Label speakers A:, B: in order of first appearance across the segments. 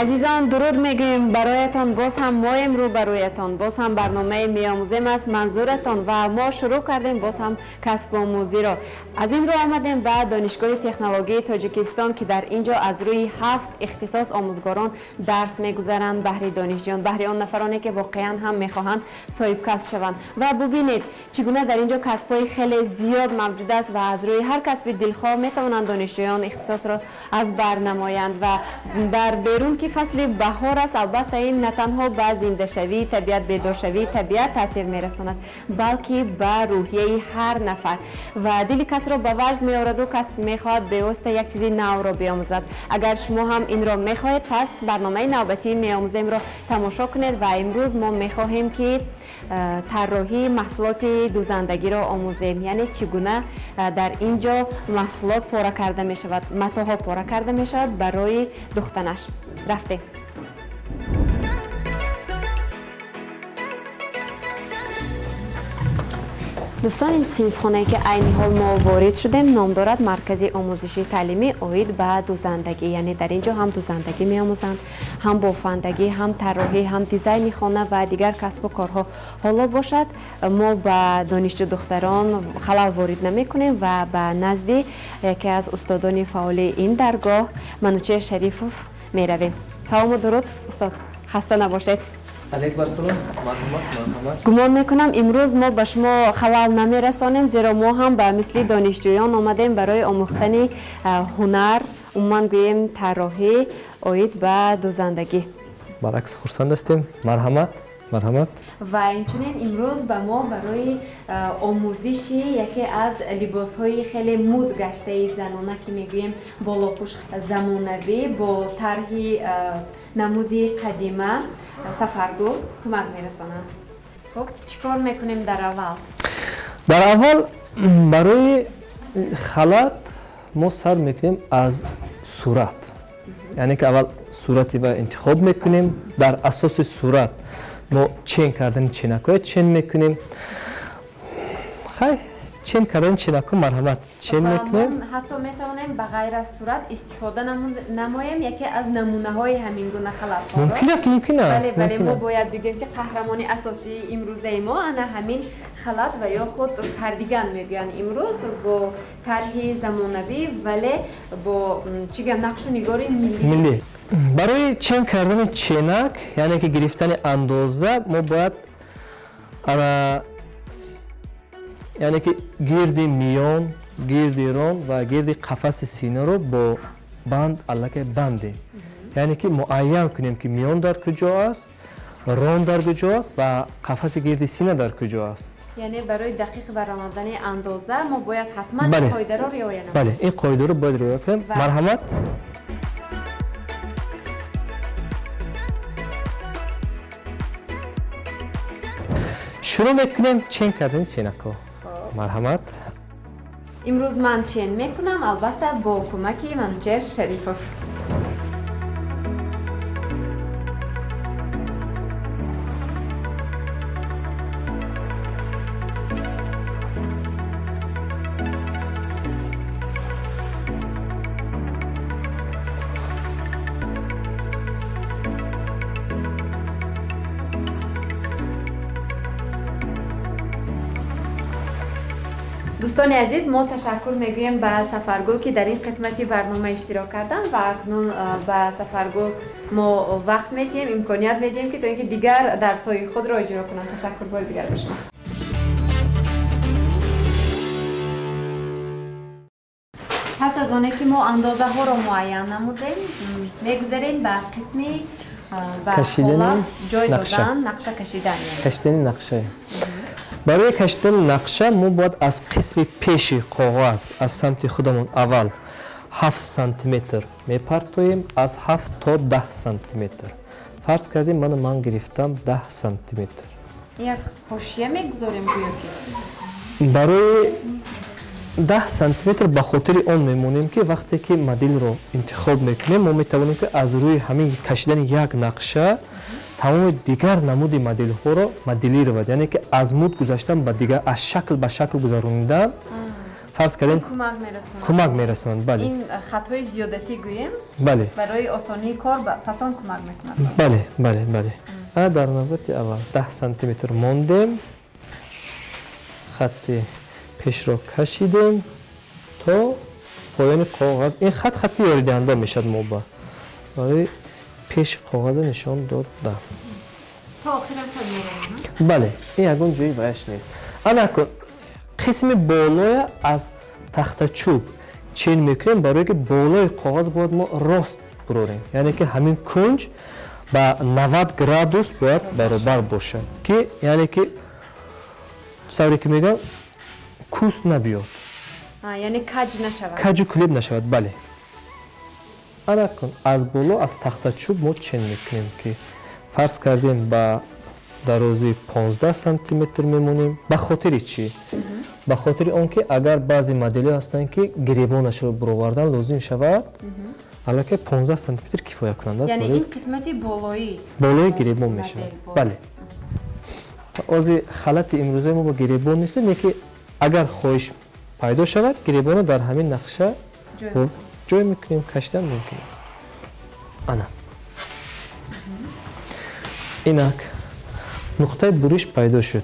A: Азизон, дуруд мегӯем бароятон. Боз ҳам моем рӯбарӯятон, боз ҳам барномаи меомӯзем аст манзуратон ва мо шурӯъ кардем боз ҳам касбомӯзиро. Аз ин рӯ омадем ба Донишгоҳи технологияи Тоҷикистон, ки дар ин ҷо аз рӯи 7 ихтисос омӯзгорон дарс мегузаранд баҳри донишҷӯён, баҳри он нафароне ки воқеан ҳам мехоҳанд соҳибкасб шаванд. Ва бубинед, чӣ гуна дар ин ҷо касбҳои хеле зиёд мавҷуд аст ва аз рӯи ҳар касби дилхоҳ метавонанд донишҷӯён ихтисосро аз бар намоянд. Ва дар берун ки фасли баҳор аст, албатта ин на танҳо ба зиндашавии табиат, бедоршавии табиат таъсир мерасонад, балки ба рӯҳияи ҳар нафар ва дили касро ба ваҷд меораду кас мехоҳад бевосита як чизи навро биомӯзад. Агар шумо ҳам инро мехоҳед, пас барномаи навбатии меомӯземро тамошо кунед. Ва имрӯз мо мехоҳем ки тарроҳии маҳсулоти дӯзандагиро омӯзем, яъне чӣ гуна дар ин ҷо маҳсулот пора карда мешавад, матоҳо пора карда мешавад барои духтанаш. Рафтем. Дӯстон, ин синфхонае ки айни ҳол мо ворид шудем, ном дорад Маркази омӯзиши таълимӣ оид ба дӯзандагӣ. Яъне дар ин ҷо ҳам дӯзандагӣ меомӯзанд, ҳам бофандагӣ, ҳам тарроҳӣ, ҳам дизайни хона ва дигар касбу корҳо. Ҳоло бошад, мо ба донишҷӯ духтарон халал ворид намекунем ва ба назди яке аз устодони фаъоли ин даргоҳ, Манучер Шарифов, меравем. Салому дуруд, устод, хаста набошед.
B: Алейк бар салом, марҳамат, марҳамат.
A: Гумон мекунам, имрӯз мо ба шумо халал намерасонем, зеро мо ҳам ба мисли донишҷӯён омадем барои омӯхтани ҳунар, умуман гӯем тарроҳӣ оид ба дӯзандагӣ.
B: Баръакс, хурсанд ҳастем. Марҳамат, марҳамат.
A: Ва инчунин имрӯз ба мо барои омӯзиши яке аз либосҳои хеле муд гаштаи занона, ки мегӯем болопӯш замонавӣ бо тарҳи намуди қадима, Сафаргул кӯмак мерасонанд. Хуб, чӣ кор мекунем дар аввал?
B: Дар аввал барои халат мо сар мекунем аз сурат, яъне ки аввал сурати ва интихоб мекунем. Дар асоси сурат мо чен кардани ченакҳоя чен мекунем. Хай, чен кардани ченакҳо, марҳамат, чен мекунем.
A: Ҳатто метавонем ба ғайр аз сурат истифода намоем яке аз намунаҳои ҳамин гуна халатҳоро.
B: Мумкин аст, мумкин аст.
A: Бале, бале, мо бояд бигӯем, ки қаҳрамони асосии имрӯзаи мо ана ҳамин халат ва ё худ кардиган мегӯянд имрӯз, бо тарҳи замонавӣ, вале бо чӣ гӯям, нақшу нигори миллӣ.
B: Миллӣ. Барои чен кардани ченак, яъне ки гирифтани андоза, мо бояд яъне ки гирди миён, гирди рон ва гирди қафаси синаро бо банд аллакай бандем, яъне ки муайян кунем, ки миён дар куҷо аст, рон дар куҷо аст ва қафаси гирди сина дар куҷо аст.
A: Яъне барои дақиқ баромадани андоза мо бояд ҳатман ин қоидаро риоя намоем.
B: Бале, ин қоидаро бояд риоя кунем. Марҳамат. Шурӯъ мекунем чен кардани ченакҳо. Марҳамат.
A: Имрӯз ман чен мекунам, албатта, бо кӯмаки Манучер Шарифов. Дӯстони азиз, мо ташаккур мегӯем ба Сафаргул, ки дар ин қисмати барнома иштирок карданд, ва акнун ба Сафаргул мо вақт медиҳем, имконият медиҳем, ки то ин ки дигар дарсҳои худро иҷро кунанд. Ташаккур бори дигар ба шумо. Пас аз оне ки мо андозаҳоро муайян намудем, мегузарем ба қисми ба ҷой додан, нақша кашидан.
B: Кашидани нақша. Барои кашидани нақша мо бояд аз қисми пеши коғаз, аз самти худамон аввал 7 сантиметр мепартоем, аз 7 то 10 сантиметр. Фарз кардем, мана ман гирифтам 10 сантиметр.
A: Як ҳошия мегузорем гӯё ки?
B: Барои 10 сантиметр ба хотири он мемонем, ки вақте ки моделро интихоб мекунем, мо метавонем, ки аз рӯи ҳамин кашидани як нақша тамоми дигар намуди моделҳоро моделировать, яъне ки аз муд гузаштан ба дигар, аз шакл ба шакл гузаронидан. Фарз кардем кӯмак мерасонанд. Бале,
A: ин хатҳои зиёдатӣ гӯем,
B: бале,
A: барои осонии кор пасон кӯмак мекунад.
B: Бале, бале, бале. Ана дар навбати аввал 10 сантиметр мондем, хатти пешро кашидем то поёни коғаз. Ин хат хатти ёридиҳанда мешавад мо ба барои пеши коғаза нишон додан.
A: То охирам то меравем.
B: Бале, ин ягон ҷои ваяш нест. Ана акун қисми болоя аз тахтачӯб чен мекунем, барое ки болои коғаз бояд мо рост бурорем, яъне ки ҳамин кунҷ ба 90 градус бояд баробар бошад, ки яъне ки тавре ки мегӯям кӯс набиёд,
A: яъне каҷ нашавад,
B: каҷу кулеб нашавад. Бале, ана кун аз боло аз тахтачӯб мо чен мекунем, ки фарз кардем ба дарозии 15 сантиметр мемонем. Ба хотири чӣ? Ба хотири он ки агар баъзе моделҳо ҳастанд, ки гиребонашро буровардан лозим шавад, аллакай 15 сантиметр кифоя кунанда аст.
A: Яъне ин қисмати
B: болои гиребон мешавад. Бале, ози халати имрӯзаи мо ба гиребон нест, не ки агар хоҳиш пайдо шавад, гиребонро дар ҳамин нақша ҷой мекунем, кашидан мумкин аст. Ана инак нуқтаи буриш пайдо шуд.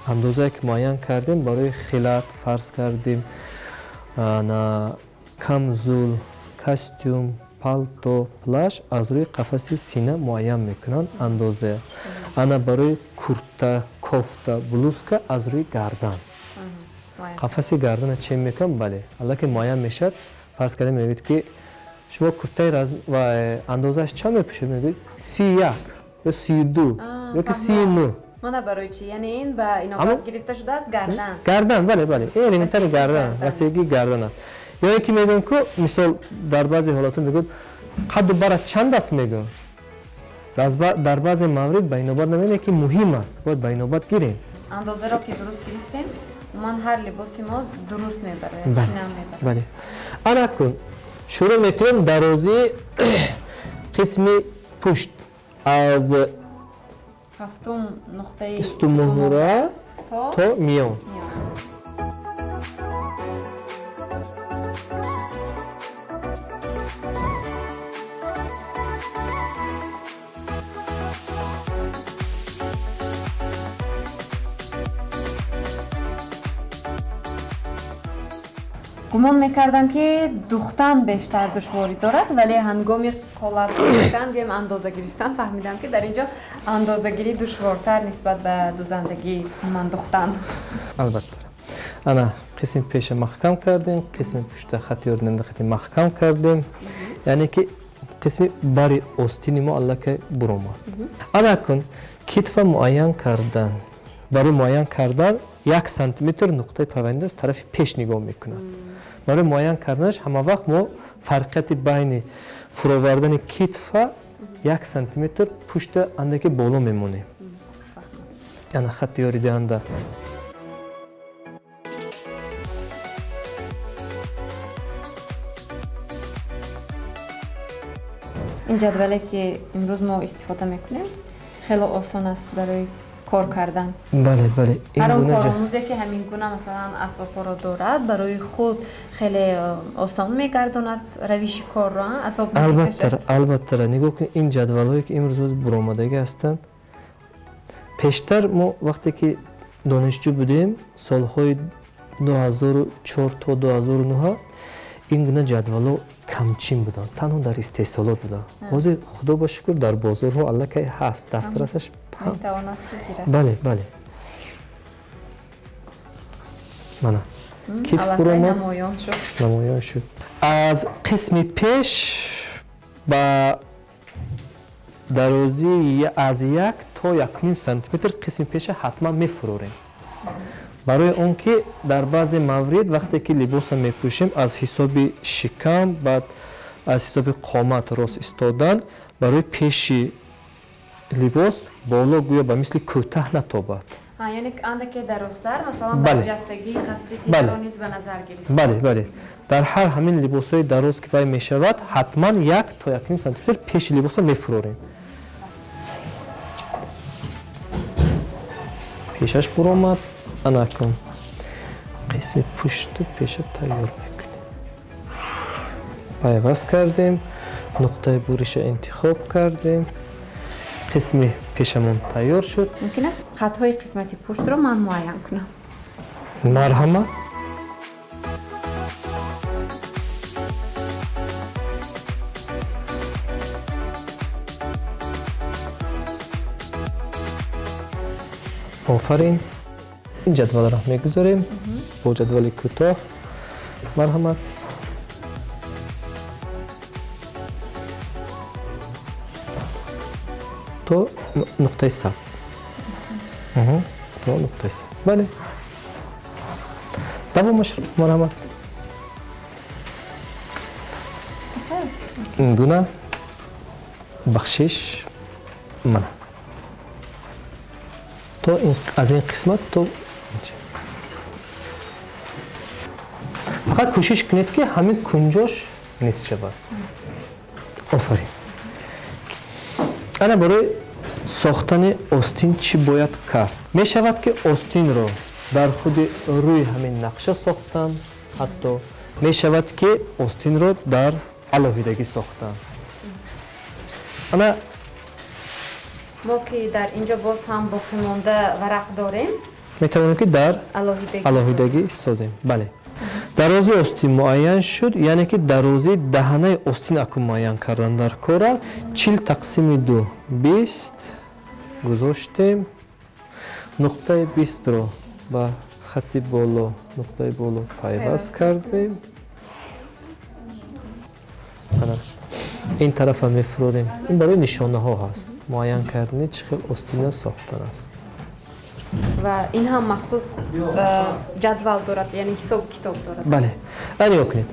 B: Андозае ки муайян кардем барои хилат фарз кардем, на камзул, костюм, палто, плаш аз рӯи қафаси сина муайян мекунанд андозая. Ана барои курта, кофта, блузка аз рӯи гардан. Қафаси гардана чен мекунам? Бале, аллакай муайян мешавад. Фарз кардем мегӯяд ки шумо куртаи андозааш чанд мепӯшед? Мегӯяд 31 ё 32 ё ки 39.
A: Мана барои чӣ? Яъне ин ба инобат гирифта шудааст гардан.
B: Гардан, бале, бале. Ин элементари гардан, васеъгии гардан аст. Ё ин ки мегӯям ку, мисол дар баъзе ҳолатҳо мегӯяд қадду барат чанд аст мегӯям. Дар баъзе маврид ба инобат намедонем, ки муҳим аст, бояд ба инобат гирем.
A: Андозаро ки дуруст гирифтем, умуман ҳар либоси мо дуруст мебарояд, чинам мебарояд.
B: Бале. Ана кун шурӯъ мекунем дарозии қисми пушт аз
A: ҳафтум нуқтаи
B: устумуҳра то миён.
A: Гумон мекардам, ки духтан бештар душворӣ дорад, вале ҳангоми қолаб гирифтан, гӯем андоза гирифтан, фаҳмидам, ки дар ин ҷо андозагирӣ душвортар нисбат ба дузандагӣ, умуман духтан.
B: Албатта. Ана қисми пеша маҳкам кардем, қисми пушта хати ёрдамда хати маҳкам кардем, яъне ки қисми бари остини мо аллакай буромад. Ана кун китфа муайян кардан. Барои муайян кардан 1 сантиметр нуқтаи пайванда аз тарафи пеш нигоҳ мекунад. Барои муайян карданаш ҳама вақт мо фарқияти байни фуровардани китфа 1 сантиметр пушта андаке боло мемонем. Ана хатти ёридиҳанда.
A: Ин ҷадвале ки имрӯз мо истифода мекунем, хеле осон аст барои кор кардан.
B: Бале, бале.
A: Ҳар он коромӯзе ки ҳамин гуна масалан асбобҳоро дорад, барои худ хеле осон мегардонад равиши корро, азоб намекашад.
B: Албатта, албатта. Нигоҳ кунед, ин ҷадвалҳое ки имрӯз буромадагӣ ҳастанд. Пештар мо вақте ки донишҷӯ будем, солҳои 2004 то 2009 ин гуна ҷадвалҳо камчин буданд, танҳо дар истеҳсолот буданд. Ҳозир худо ба шукр дар бозорҳо аллакай ҳаст, дастрасаш.
A: Метавонад ки гирад.
B: Бале, бале. Мана китф буромад,
A: намоён шуд.
B: Намоён шуд. Аз қисми пеш ба дарозии аз 1 то 1,5 сантиметр қисми пеша ҳатман мефурорем. Барои он ки дар баъзе маврид вақте ки либоса мепӯшем, аз ҳисоби шикам, баъд аз ҳисоби қомат рост истодан, барои пеши либос боло гӯё ба мисли кӯтаҳ натобад.
A: Яъне андаке дарозтар, масалан барҷастагии қафси синаро низ ба назар гирифт.
B: Бале, бале. Дар ҳар ҳамин либосҳои дароз ки вай мешавад, ҳатман 1 то 1,5 сантиметр пеши либоса мефурорем. Пешаш буромад. Ана кун Қисми пушту пеша тайёр мекунем. Пайваст кардем, нуқтаи буриша интихоб кардем, қисми пешамон тайёр шуд.
A: Мумкин аст хатҳои қисмати пуштро ман муайян кунам?
B: Марҳамат. Офарин. Ин ҷадвалро мегузорем бо ҷадвали кӯтоҳ. Марҳамат. То нуқтаи сабз. То нуқтаи сабз. Бале. Давомаш марҳамат. Ин гуна бахшиш мана. То аз ин қисмат то фақат кӯшиш кунед, ки ҳамин кунҷош нест шавад. Офарин. Ана барои сохтани остин чӣ бояд кард? Мешавад, ки остинро дар худи рӯи ҳамин нақша сохтан, ҳатто мешавад, ки остинро дар алоҳидагӣ сохтан. Ана
A: мо ки дар инҷо боз ҳам боқимонда варақ дорем,
B: метавонем, ки дар алоҳидагӣ созем. Бале. Дарозии остин муайян шуд, яъне ки дарозии даҳанаи остин акун муайян кардан дар кор аст. 40 тақсими 2 20 гузоштем. Нуқтаи 20-ро ба хатти боло, нуқтаи боло пайваст кардем. Ана ин тарафа мефурорем. Ин барои нишонаҳо ҳаст. Муайян кардани чӣ хел остина сохтан аст.
A: Ва ин ҳам махсус ҷадвал дорад, яъне ҳисобу китоб дорад.
B: Бале. Нигоҳ кунед.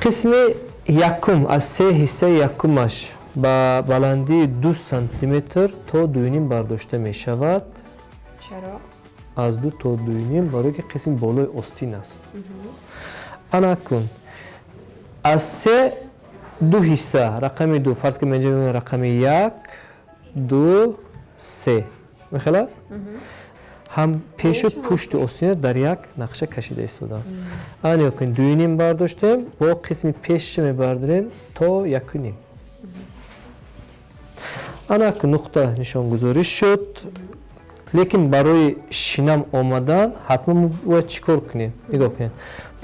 B: Қисми якум аз се ҳиссаи якумаш ба баландии 2 сантиметр то 2,5 бардошта мешавад.
A: Чаро?
B: Аз 2 то 2,5 барои ки қисми болои остин аст. Ана кун. Аз се ду ҳисса, рақами 2, фарз ки ман инҷа мебинам рақами 1, 2, 3. Мехел аст? Ҳам пешу пушти остина дар як нақша кашида истодам. Ана нигоҳ кунед, 2,5 бардоштем, бо қисми пешша мебардорем то 1,5. Ана нуқта нишонгузорӣ шуд. Лекин барои шинам омадан ҳатман мо бояд чӣ кор кунем? Нигоҳ кунед.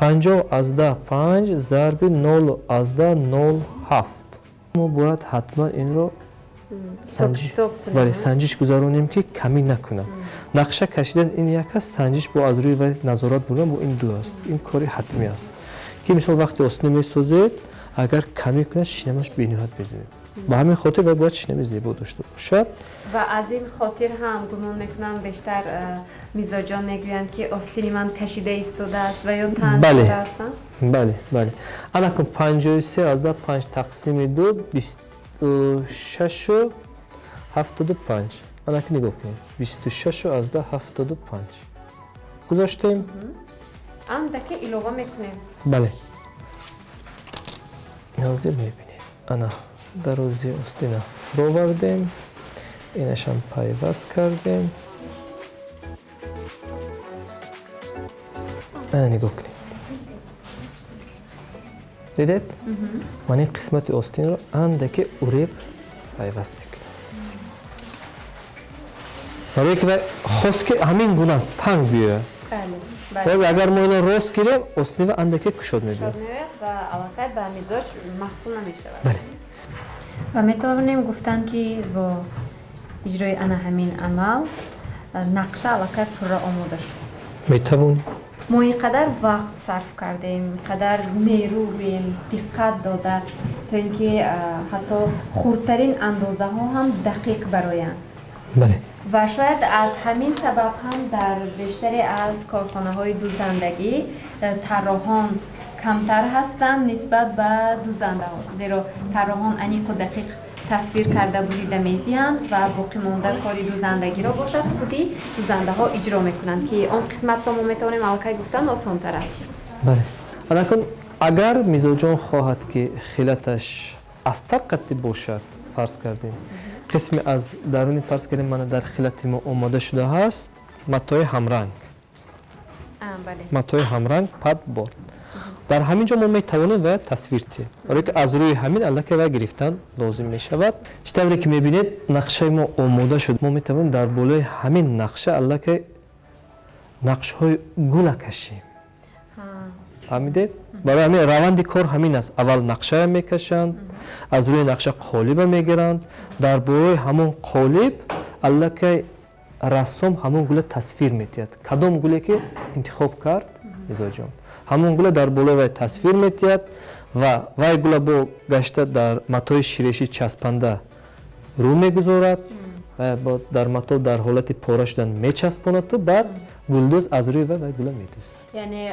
B: 50,5 зарби 0,07. Мо бояд ҳатман инро санҷиш гузаронем, ки камӣ накунад. Нақша кашидан ин як аст, санҷиш бо аз рӯи вай назорат бурдан бо ин ду аст. Ин кори ҳатмӣ аст. Ки мисол вақте остина месозед, агар камӣ кунад, шинамаш бениҳоят безеб. Ба ҳамин хотир вай бояд шинами зебо дошта бошад.
A: Ва аз ин хотир ҳам гумон мекунам бештар мизоҷон мегӯянд, ки остини ман кашида истодааст ва ё танг шудааст.
B: Бале, бале. Ана кун 53,5 тақсими 2 26,75. Ана ки нигоҳ кунед. 26,75. Гузоштем.
A: Андаке илова мекунем.
B: Бале. Ҳозир мебинем. Ана дарозии остина фуровардем, инашам пайваст кардем. Ана нигоҳ кунед. Дидед? Ман ин қисмати остинро андаке уреб пайваст мекунем. Барои ки хост ки ҳамин гуна танг биёяд. Агар мо ино рост гирем, остин андаке кушод мебиёяд.
A: Ва аллакай ба мизоҷ маъқул намешавад.
B: Бале.
A: Ва метавонем гуфтан, ки бо иҷрои ана ҳамин амал нақша аллакай пурра омода шуд.
B: Метавонем.
A: Мо ин қадар вақт сарф кардем, ин қадар нерӯ гӯем, диққат дода, то ин ки ҳатто хурдтарин андозаҳо ҳам дақиқ бароянд.
B: Бале.
A: Ва шояд аз ҳамин сабаб ҳам дар бештаре аз корхонаҳои дӯзандагӣ тарроҳон камтар ҳастанд нисбат ба дӯзандаҳо, зеро тарроҳон аниқу дақиқ тасвир карда бурида медиҳанд ва боқимонда кори дӯзандагиро бошад худи дӯзандаҳо иҷро мекунанд, ки он қисматро мо метавонем аллакай гуфтан осонтар аст.
B: Бале. Анакун агар мизоҷон хоҳад, ки хилаташ астар қатӣ бошад, фарз кардем, қисми аз даруни фарз кардем мана дар хилати мо омода шуда ҳаст матои ҳамранг. Матои ҳамранг подбор. Дар ҳамин ҷо мо метавонем ва тасвир тиҳем, барое ки аз рӯи ҳамин аллакай ва гирифтан лозим мешавад. Чӣ тавре ки мебинед, нақшаи мо омода шуд. Мо метавонем дар болои ҳамин нақша аллакай нақшҳои гула кашем. Фаҳмидед? Барои ҳамин раванди кор ҳамин аст. Аввал нақшая мекашанд, аз рӯи нақша қолиба мегиранд, дар болои ҳамон қолиб аллакай рассом ҳамон гула тасвир метиҳад. Кадом гуле ки интихоб кард мизоҷон, ҳамон гула дар болои вай тасвир метиҳад ва вай гула бо гашта дар матои ширешӣ часпанда рӯ мегузорад ва дар мато дар ҳолати пора шудан мечаспонаду баъд гулдӯз аз рӯи вай гула медӯзад.
A: Яъне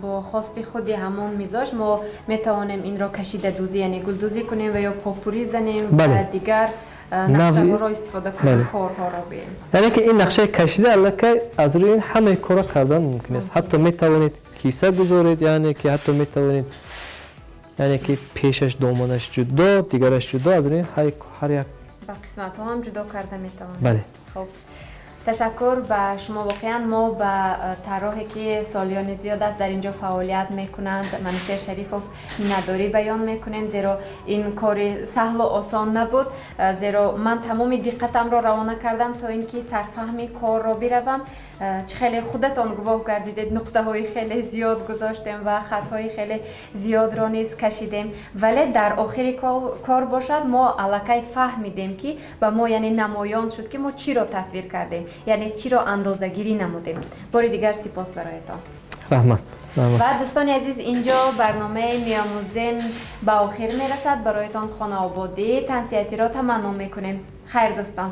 A: бо хости худи ҳамон мизоҷ мо метавонем инро кашида дӯзӣ, яъне гулдӯзӣ кунем ва ё попурӣ занем ва дигар нақшаҳоро истифода кунем, корҳоро бием.
B: Яъне ки ин нақшаи кашида аллакай аз рӯи ин ҳамаи корро кардан мумкин аст. Ҳатто метавонед киса гузоред, яъне ки ҳатто метавонед, яъне ки пешаш доманаш ҷудо, дигараш ҷудо, аз рӯи ҳар як
A: ба қисматҳо ҳам ҷудо карда метавонем.
B: Бале.
A: Хуб, ташаккур ба шумо. Воқеан мо ба тарроҳе ки солиёни зиёд аст дар инҷо фаъолият мекунанд, Манучер Шарифов, миннатдорӣ баён мекунем, зеро ин кори саҳлу осон набуд, зеро ман тамоми диққатамро равона кардам то ин ки сарфаҳми корро биравам. Чӣ хеле худатон гувоҳ гардидед, нуқтаҳои хеле зиёд гузоштем ва хатҳои хеле зиёдро низ кашидем, вале дар охири кор бошад мо аллакай фаҳмидем, ки ба мо, яъне, намоён шуд, ки мо чиро тасвир кардем, яъне чиро андозагирӣ намудем. Бори дигар сипос бароятон.
B: Раҳмат.
A: Ва дӯстони азиз, инҷо барномаи «Меомӯзем» ба охир мерасад. Бароятон хонаободӣ, тансиҳатиро таманно мекунем. Хайр, дӯстон.